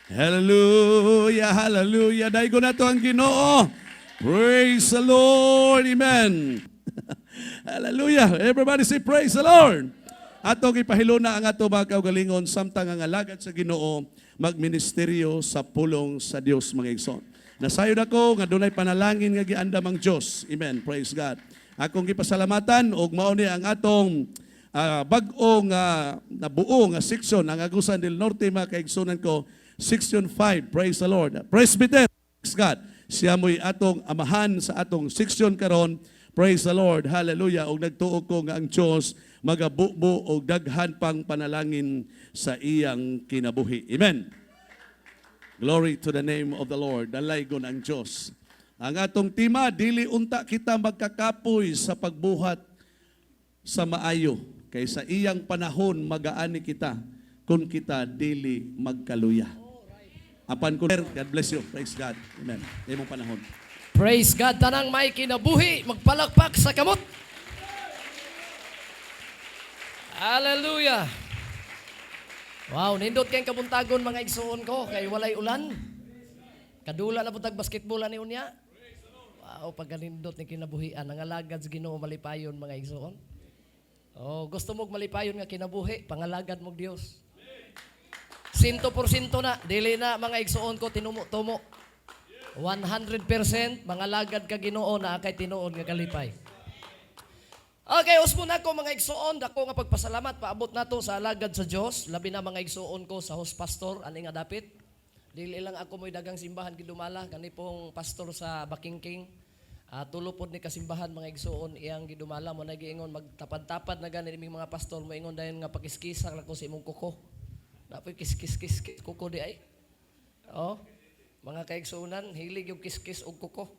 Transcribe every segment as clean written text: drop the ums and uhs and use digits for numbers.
Hallelujah, hallelujah. Daygon nato ang Ginoo. Praise the Lord. Amen. Hallelujah. Everybody say, "Praise the Lord." Atong ipahiluna ang ato mga kaugalingon samtang ang alagad sa Ginoo magministeryo sa pulong sa Dios, mga igsoon. Nasayod ako nga dunay panalangin nga giandam ang Dios. Amen. Praise God. Akong gipasalamatan og mao ni ang atong bag-o nga nabuo nga section, ang Agusan del Norte, mga kaigsunan ko, Section 5. Praise the Lord. Presbyter, praise God. Siya mo'y atong amahan sa atong section karon. Praise the Lord. Hallelujah. Og nagtuo ko nga ang Dios magabubo og daghan pang panalangin sa iyang kinabuhi. Amen. Glory to the name of the Lord. Dalaygon ang Diyos. Ang atong tema, dili unta kita magkakapoy sa pagbuhat sa maayo. Kay sa iyang panahon magaani kita kung kita dili magkaluya. Apan ko, God bless you. Praise God. Amen. Imong panahon. Praise God, tanang may kinabuhi, magpalakpak sa kamot. Hallelujah. Wow, nindot kayong kabuntagon, mga igsuon ko, kay walay ulan. Kadula na pud tag basketball ani unya. Wow, pagkanindot ni kinabuhian, ang alagad sa Ginoo malipayon, mga igsuon. Oh, gusto mo malipayon nga kinabuhi, pangalagad mo Dios. 100% na, dili na, mga igsuon ko, tinumo-tumo. 100% mangalagad ka Ginoo na kay tinuod nga kalipay. Okay, usbo na ko, mga igsuon, dako nga pagpasalamat paabot nato sa alagad sa Dios, labi na, mga igsuon ko, sa host pastor ani nga dapit. Dili lang ako mo'y dagang simbahan gidumala, kani pong pastor sa Bakingking. Tulo pod ni kasimbahan, mga igsuon, iyang gidumala mo nagiingon magtapad-tapad na gani iming mga pastor mo ingon dayon nga pakiskisa lang ko sa imong kuko. Dapoy kiskis kis kuko di ay. Oh, mga kaigsuonan, hilig yung kiskis og kuko.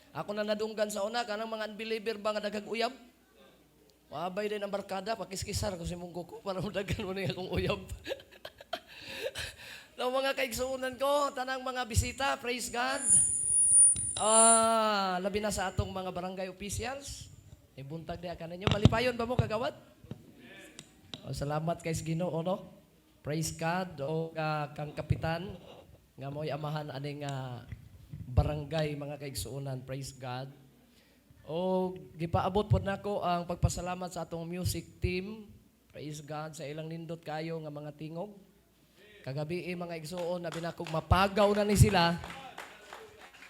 Ako na nadunggan sa una kanang mga unbeliever ba nga daghang uyab. Wabay din ang barkada, pakiskisar ko sa imong kuko para modagan mo niya akong uyab. No, mga kaigsuonan ko, tanang mga bisita, praise God. Labi na sa atong mga barangay officials. Ibuntag diha kaninyo. Malipayon ba mo, kagawad? Oh, salamat kay sa Ginoo, no? Praise God o kang kapitan nga mo'y amahan aning barangay, mga kaigsuonan. Praise God. O gipaabot pod nako ang pagpasalamat sa atong music team. Praise God sa ilang nindot kayo nga mga tingog. Kagabi eh, mga igsuon, na binakog mapagaw na ni sila.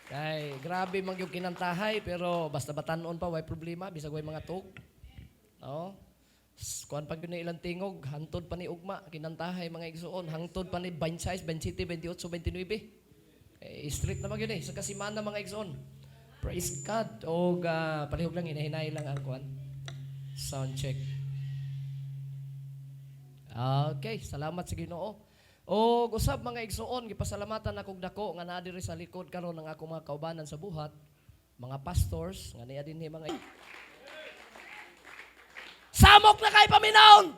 Kay grabe man yung kinantahay, pero basta batanon pa way problema bisag way mga tug. No? Kuan pa gyud ni ilang tingog, hantod pa ni ugma kinantahay, mga igsuon, hangtod pa ni 26, 27, 28, 29. Eh, street na man gyud eh sa kasimana, mga igsuon. Praise God. O palihog lang, hinahinay lang ang kuan. Sound check. Okay, salamat sa Ginoo. O usab, mga igsuon, gipasalamatan akong dako nga naa diri sa likod karon ang akong mga kaubanan sa buhat, mga pastors nga niya dinhi mga Samok na kay paminawon.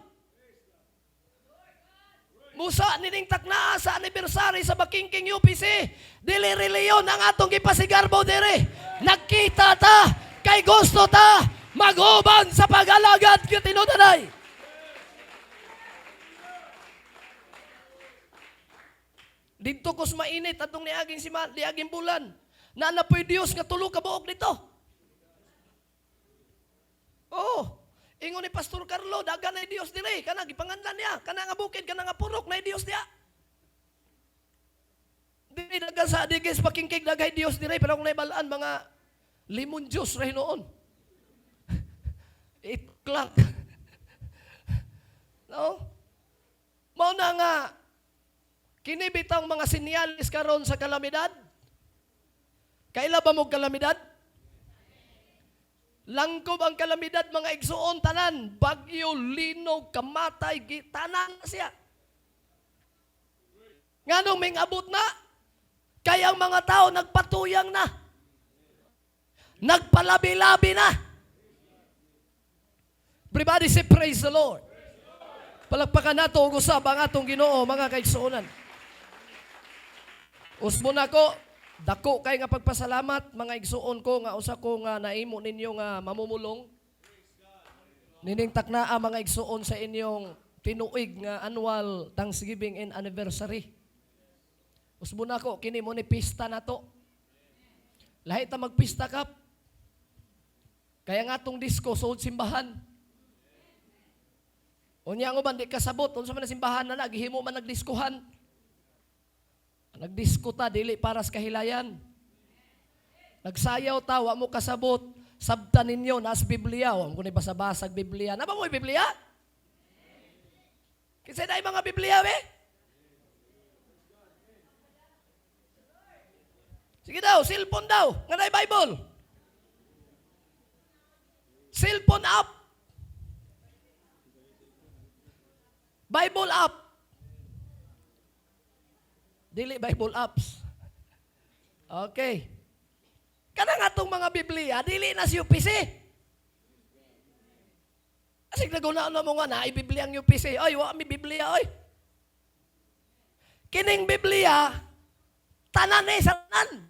Musa nining taknaa sa anniversary sa Bakingking UPC. Dili reliyon ang atong gipasigarbo diri. Nagkita ta kay gusto ta maghuban sa pag-alagad nga tinudanay. Didto kos mainit atong niaging sima, niaging bulan. Naa na po'y Dios nga tulo ka buok dito. Oh, ingon ni Pastor Carlo, dagan na Dios dire, kana gipanganlan niya, kana nga bukid, kana nga purok na Dios diya. Dili dagan sa Digis Bakingking daghay Dios dire, pero kung naibalaan mga lemon juice ra hinuon. 8 o'clock. No? Mao na nga kini bitang mga sinyalis karon sa kalamidad. Kaila ba mo kalamidad? Langkob ang kalamidad, mga igsuon, tanan, bagyo, linog, kamatay, tanan na siya. Nganong may abot na? Kaya ang mga tao nagpatuyang na. Nagpalabi-labi na. Everybody say, "Praise the Lord." Palakpakan nato og usab ang atong Ginoo, mga kaigsuonan. Usbo na ko, dako kay nga pagpasalamat, mga igsuon ko, nga usa ko nga naimo ninyo nga mamumulong. Nining taknaa, mga igsuon, sa inyong tinuig nga annual Thanksgiving and anniversary. Usbon ako, kini mo ni pista na to. Lahi ta magpista, Kap. Kaya nga tong disco sulod simbahan. Unya ang uban di kasabot unsa man ang simbahan na gihimo man nagdiskuhan. Nagdisko ta dili para sa kahilayan. Nagsayaw ta wa mo kasabot. Sabta ninyo nas Biblia, wa mo kuno basa-basag Biblia. Na ba mo Biblia? Kinsa na mga Biblia be? Sige daw, cellphone daw. Nga na Bible. Cellphone app. Bible app. Dili Bible apps. Okay. Kana nga tong mga Biblia, dili na si UPC. Asig naguna na mo nga na Biblia ang UPC. Oy, wa mi Biblia oy. Kining Biblia tanan ni sa tanan.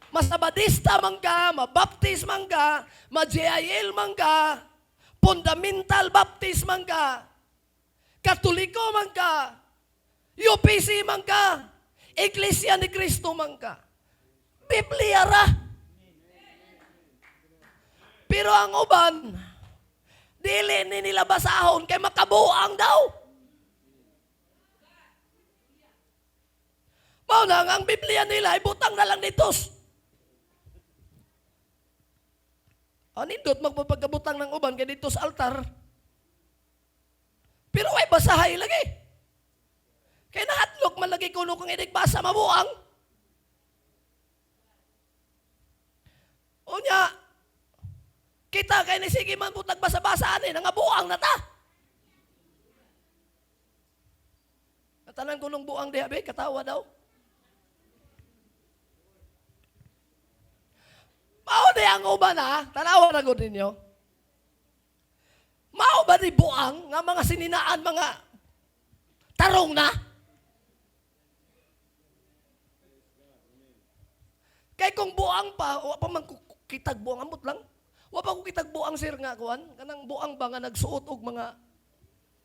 Masabadista man ka, mabaptist man ka, ma-JIL man ka, fundamental baptist man ka, Katoliko man ka, UPC man ka, Iglesia ni Cristo man ka. Biblia ra. Pero ang uban, dili ni nila basahon kay makabuang daw. Mao na ang Biblia nila ibutang na lang dito. Anindot magpapagkabutang ng uban kay dito sa altar. Pero ay basahay lagi. Kay nahadlok man lagi kuno kang inigbasa mabuang. Unya, kita kay ni sige man putag basa-basa ani nangabuang na ta. Katanan ko nung buang diha be, katawa daw. Mao di ang uban ha, tanawa na gud ninyo. Mao ba di buang nga mga sininaan, mga tarong na? Kay kung buang pa, wa pa man kitag buang, amot lang. Wa pa ko kitag buang sir nga kuan, kanang buang ba nga nagsuot og mga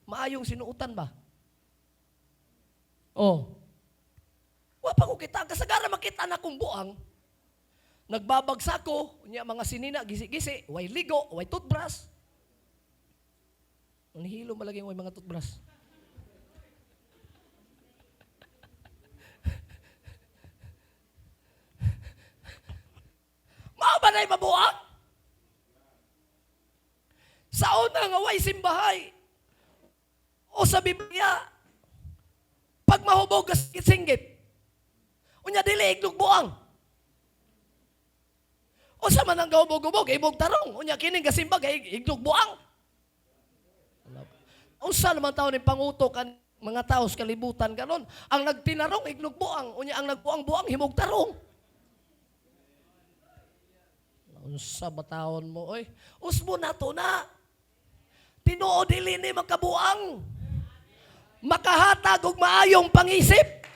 maayong sinuotan ba? Oh. Wa pa ko kita, kasagara makita na kung buang. Nagbabagsak ko, unya mga sinina, gisi-gisi, way ligo, way toothbrush. Nihilo malagi way mga toothbrush. Mao ba na'y mabuang? Sa una nga way simbahay o sa Biblia, pag mahubog ka singgit, unya dili iglog buang. O sa man ang gahubog-hubog, imog tarong. Unya kining gasimba, iglog buang. Unsa naman tao ni pangutok ang mga tao sa kalibutan karon? Ang nagtinarong iglog buang, unya ang nagbuang-buang himog tarong. Unsa ba taon mo oy? Usbo na to na. Tinuod dili ni makabuang. Makahatag og maayong pangisip.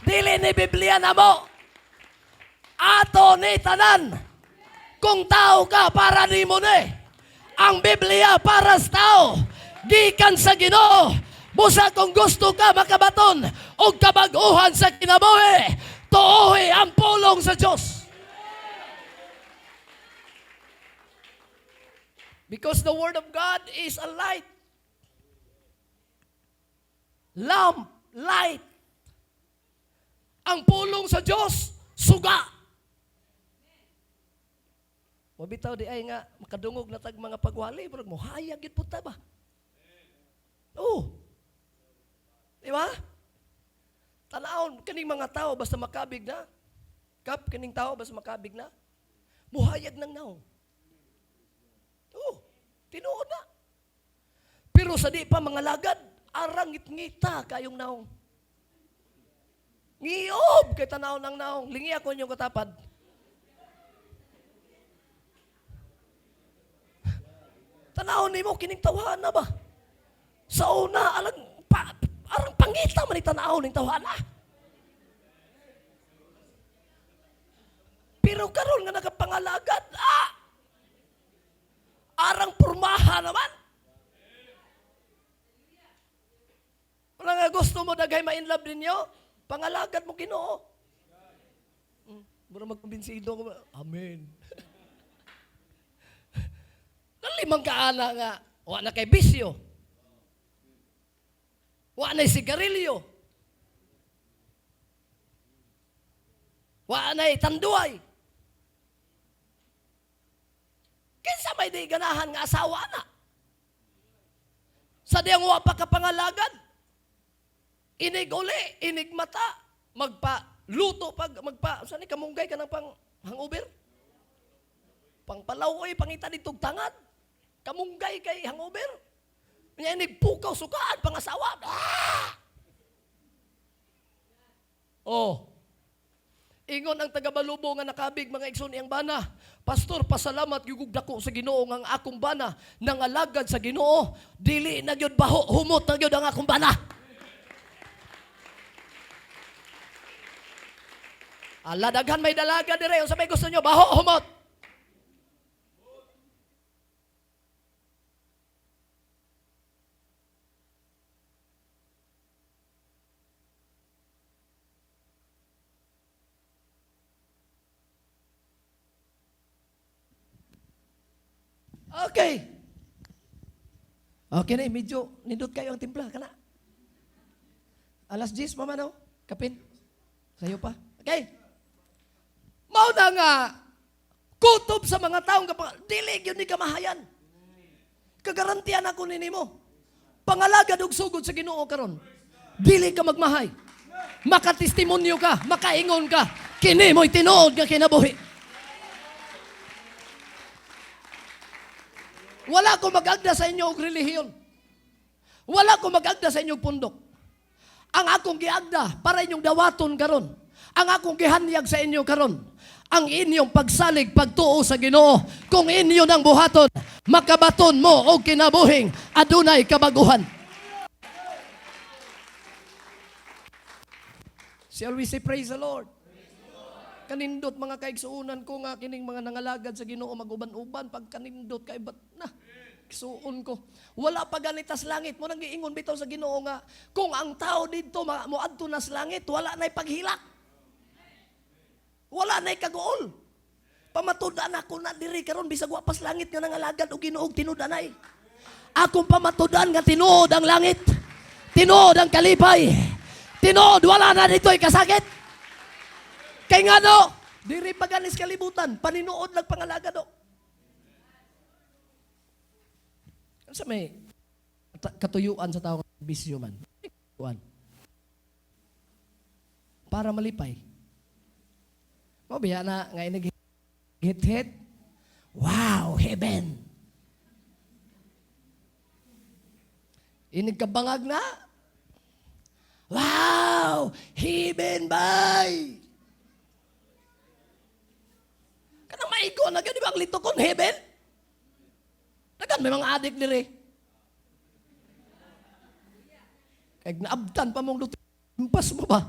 Dili ni Biblia na mo. Ato ni tanan. Kung tao ka, para nimo ni. Ang Biblia para sa tao. Gikan sa Ginoo. Busa kung gusto ka makabaton og kabag-uhan sa kinabuhi, tuohi ang pulong sa Diyos. Because the Word of God is a light. Lamp, light. Ang pulong sa Diyos, suga. Mabitaw di ay nga, makadungog na tag mga pagwali, pero muhayag yun po ta ba? Oo. Di ba? Tanawon, kaning mga tao, basta makabig na. Kap, kaning tao, basta makabig na. Muhayag nang naong. Oo, tinuod na. Pero sa di pa mga lagad, arang ngit-ngita kayong naong. Ngiob kay tanaw ng naong. Lingi ako inyong katapad. Tanaw nimo kining tawhana ba? Sa una, arang pangita man ni tanaw ning tawhana. Pero karon nga nakapangalagad, arang pormaha naman. Gusto mo daghay ma-inlove ninyo, pangalagad mo Ginoo. Mura magkumbinsido ko. Amen. Nalimang kaana nga, wa na kay bisyo. Wa na sigarilyo. Wa na tanduay. Kinsa may di ganahan nga asawa na? Sa diyang wa pa kapangalagad. Inig uli, inig mata, magpa luto pag magpa saan ni kamunggay ka ng pang hangover? Pangpalaw oy, pangita ditog tangad. Kamunggay kay hangover. Nya inig pukaw sukaan pangasawa. Ah! Oh. Ingon ang taga-Balubo nga nakabig mga igsoon iyang bana. Pastor, pasalamat gyud dako sa Ginoo nga ang akong bana nangalagad sa Ginoo. Dili na gyud baho, humot na gyud ang akong bana. Ala, daghan may dalaga dire. Unsa may gusto nyo? Baho, humot. Okay. Okay na, medyo nindot kayo ang timpla. Kana. Alas 10, mama, no? Kapin. Sayo pa. Okay. Mao na nga, kutob sa mga taong kapag, dili gyud ni kamahayan. Kagarantiyan ako nimo. Pangalagad og sugod sa Ginoo karon. Dili ka magmahay. Makatestimonyo ka, makaingon ka. Kini mo'y tinuod nga kinabuhi. Wala ko mag-agda sa inyo og relihiyon. Wala ko mag-agda sa inyong pundok. Ang akong giagda para inyong dawaton karon. Ang akong gihanyag sa inyo karon. Ang inyong pagsalig, pagtuo sa Ginoo, kung inyo nang buhaton, makabaton mo og kinabuhing adunay kabaguhan. Shall we say praise the Lord? Kanindot mga kaigsuonan ko nga kining mga nangalagad sa Ginoo maguban-uban pag kanindot kay bat na igsuon ko. Wala pa ganita sa langit mo nang giingon bitaw sa Ginoo nga kung ang tao didto moadto na sa langit wala nay paghilak. Wala nay kaguol. Pamatud-an ako na diri karon bisag wa pa sa langit nga nangalagad og Ginoo og tinud-anay. Akong pamatud-an nga tinuod ang langit. Tinuod ang kalipay. Tinuod wala na dito'y kasakit. Kay ngano, diri pa ganis kalibutan, paninuod lang pangalagad o. Ano sa may katuyuan sa tao bisyo man? Katuyuan. Para malipay. Mo biya na nga inig hit-hit. Wow, heaven. Inig kabangag na. Wow, heaven bay. Kanang maigo na gyud, di ba ang litokon heaven? Dagan may mga adik diri. Kay naabtan pa mong luto, impas mo ba?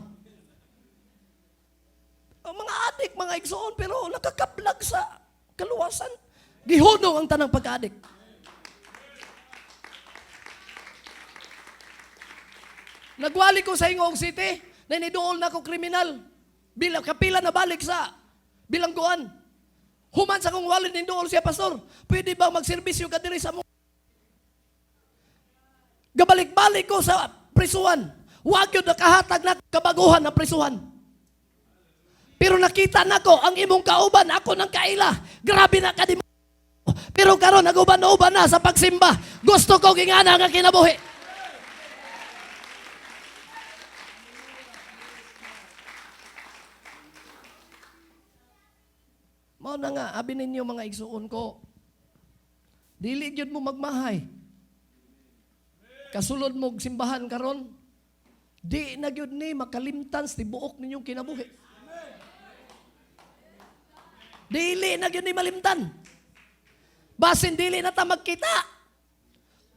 Ang mga adik, mga igsoon, pero nakakaplag sa kaluwasan. Gihunong ang tanang pagka-adik. Nagwali ko sa Gingoong City, na iniduol na ako kriminal. Bila, kapila na balik sa bilangguan. Human sa kong wali, ninduol siya, Pastor. Pwede ba magserbisyo ka diri sa mo? Gabalik-balik ko sa prisuhan. Wag yun nakahatag na kabaguhan na prisuhan. Pero nakita nako ang imong kauban, ako ng kaila. Grabe na ka di mo. Pero karon naguban-uban na sa pagsimba. Gusto ko gingana nga kinabuhi. Mao na nga, abi ninyo mga igsuon ko. Dili gyud mo magmahay. Kasulod mo og simbahan karon, di na gyud ni makalimtan sa tibuok ninyong kinabuhi. Dili na gyud ni malimtan. Basin dili na ta magkita.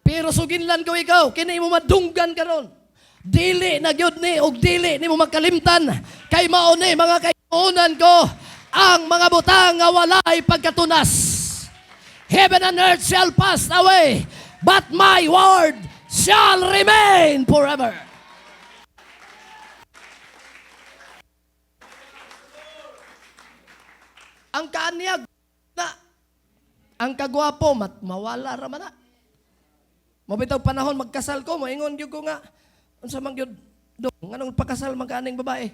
Pero suginlan ko ikaw, kini mo madunggan karon. Dili na gyud ni og dili nimo makalimtan kay mao ni mga kaiunan ko ang mga butang nga walay pagkatunas. Heaven and earth shall pass away, but my word shall remain forever. Ang kaanyag na ang kagwapo mat mawala ra man na. Mabitaw panahon magkasal ko, moingon gyud ko nga unsa man gyud dong, nganong pakasal man ka aning babae?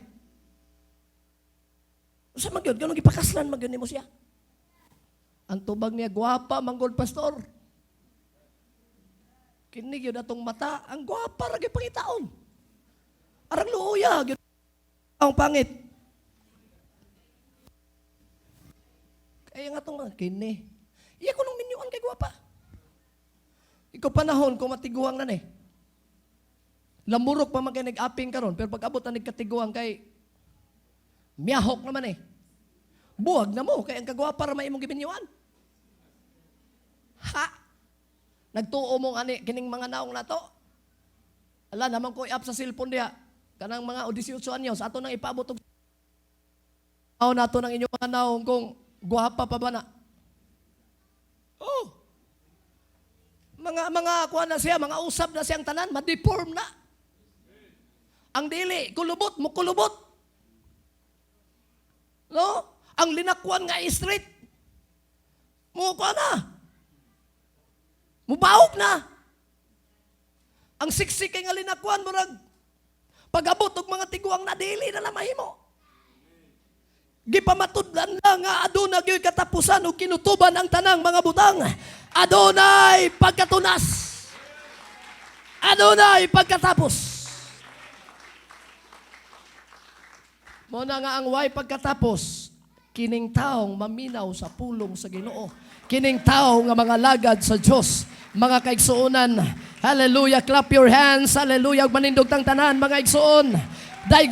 Unsa man gyud, nganong gipakaslan man gyud nimo siya? Ang tubag niya, "Gwapa man gud, pastor." Kini gyud atong mata, ang gwapa ra gyud pangitaon. Arang luoya gyud ang pangit. Kaya nga itong mga kini. Iya ko nung minyuan kay gwapa. Ikaw panahon kung matiguang na ni. Lamurok pa man kay nag-aping karon, pero pag abot na nagkatiguang kay miyahok naman eh. Buwag na mo kay ang kagwapa ra may imong giminyuan. Ha? Nagtuo mong ani kining mga naong nato. Ala naman ko i-up sa cellphone diha. Kanang mga 18 anyos ato nang ipaabot og nato ng inyong mga naong kung guwapa pa ba na. Oh. Mga kuha na siya, mga usab na siyang tanan, ma-deform na. Ang dili, kulubot, mukulubot. No? Ang linakwan nga street, mukuha na. Mubaog na. Ang siksik kay nga linakwan, murag, pag-abot og mga tiguang na, dili na lang mahimo. Gipamatudlan lang nga aduna gyud katapusan ug kinutuban ang tanang mga butang. Adunay pagkatunas. Adunay pagkatapos. Mo na nga ang way pagkatapos, kining taong maminaw sa pulong sa Ginoo. Kining tao nga mga lagad sa Dios, mga kaigsuonan. Hallelujah, clap your hands. Hallelujah, ug manindog tang tanan mga igsuon. Daigo